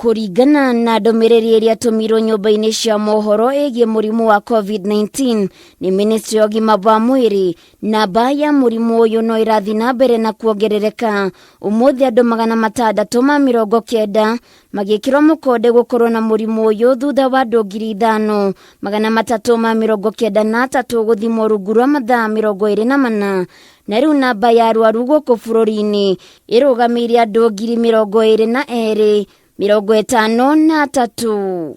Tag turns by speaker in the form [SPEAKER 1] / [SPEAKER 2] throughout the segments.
[SPEAKER 1] Kũringana na ndũmĩrĩri ĩrĩa ĩtũmirwo nyũmba-inĩ cia mohoro ĩgiĩ mũrimũ wa COVID-19 nĩ ministry ya ũgima wa mwĩrĩ, namba ya mũrimũ ũyũ no ĩrathiĩ na mbere na kuongerereka. Ũmũthĩ andũ 690 magĩkĩrwo mũkonde gũkorwo na mũrimũ ũyũ thutha wa andũ 5393 gũthimwo rungu rwa mathaa 24. Na rĩu namba ya arwaru gũkũ bũrũri-inĩ ĩrũgamĩire andũ 22,053.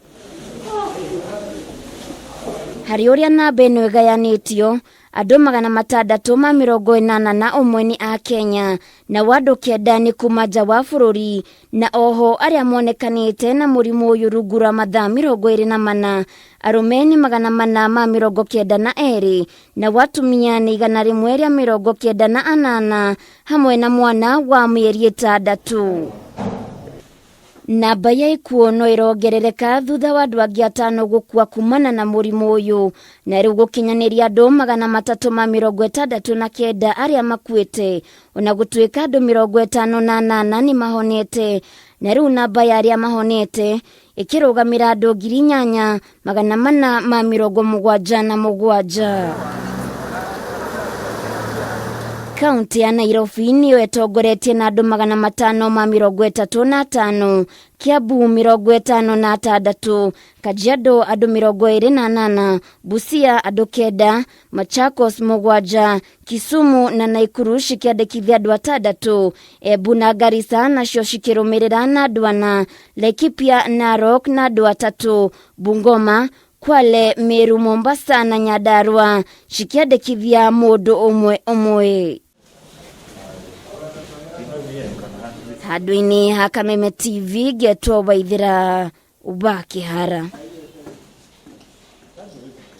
[SPEAKER 1] Harĩ ũrĩa namba ĩno ĩgayanĩtio, andũ 681 nĩ a Kenya, nao andũ 9 nĩ kuma nja wa bũrũri, na oho arĩa monekanĩte na mũrimũ ũyũ rungu rwa mathaa 24, arũme nĩ 492 nao atumia nĩ 198 hamwe na mwana wa mĩeri 6. Namba ya ikuũ no ĩrongerereka thutha wa andũ angĩ 5 gũkua kumana na mũrimũ ũyũ, na rĩu gũkinyanĩria andũ 369 arĩa makuĩte, ona gũtuĩka andũ 58 nĩ mahonete, na rĩu namba ya arĩa mahonete ĩkĩrũgamĩra andũ 8477. Kaunti ya Nairobi nĩyo ĩtongoretie na andũ 535, Kiambu 56, Kajiado andũ 28, Busia andũ 9, Machakos 7, Kisumu na Naikuru cikĩandĩkithia andũ 6, Embu na Garissa nacio cikĩrũmĩrĩra na andũ 4, Laikipia, Narok na andũ 3, Bungoma, Kwale, Meru, Mombasa na Nyandarua cikĩandĩkithia mũndũ ũmwe ũmwe. Handũ-inĩ ha Kameme TV ngetwo Waithĩra wa Kĩhara.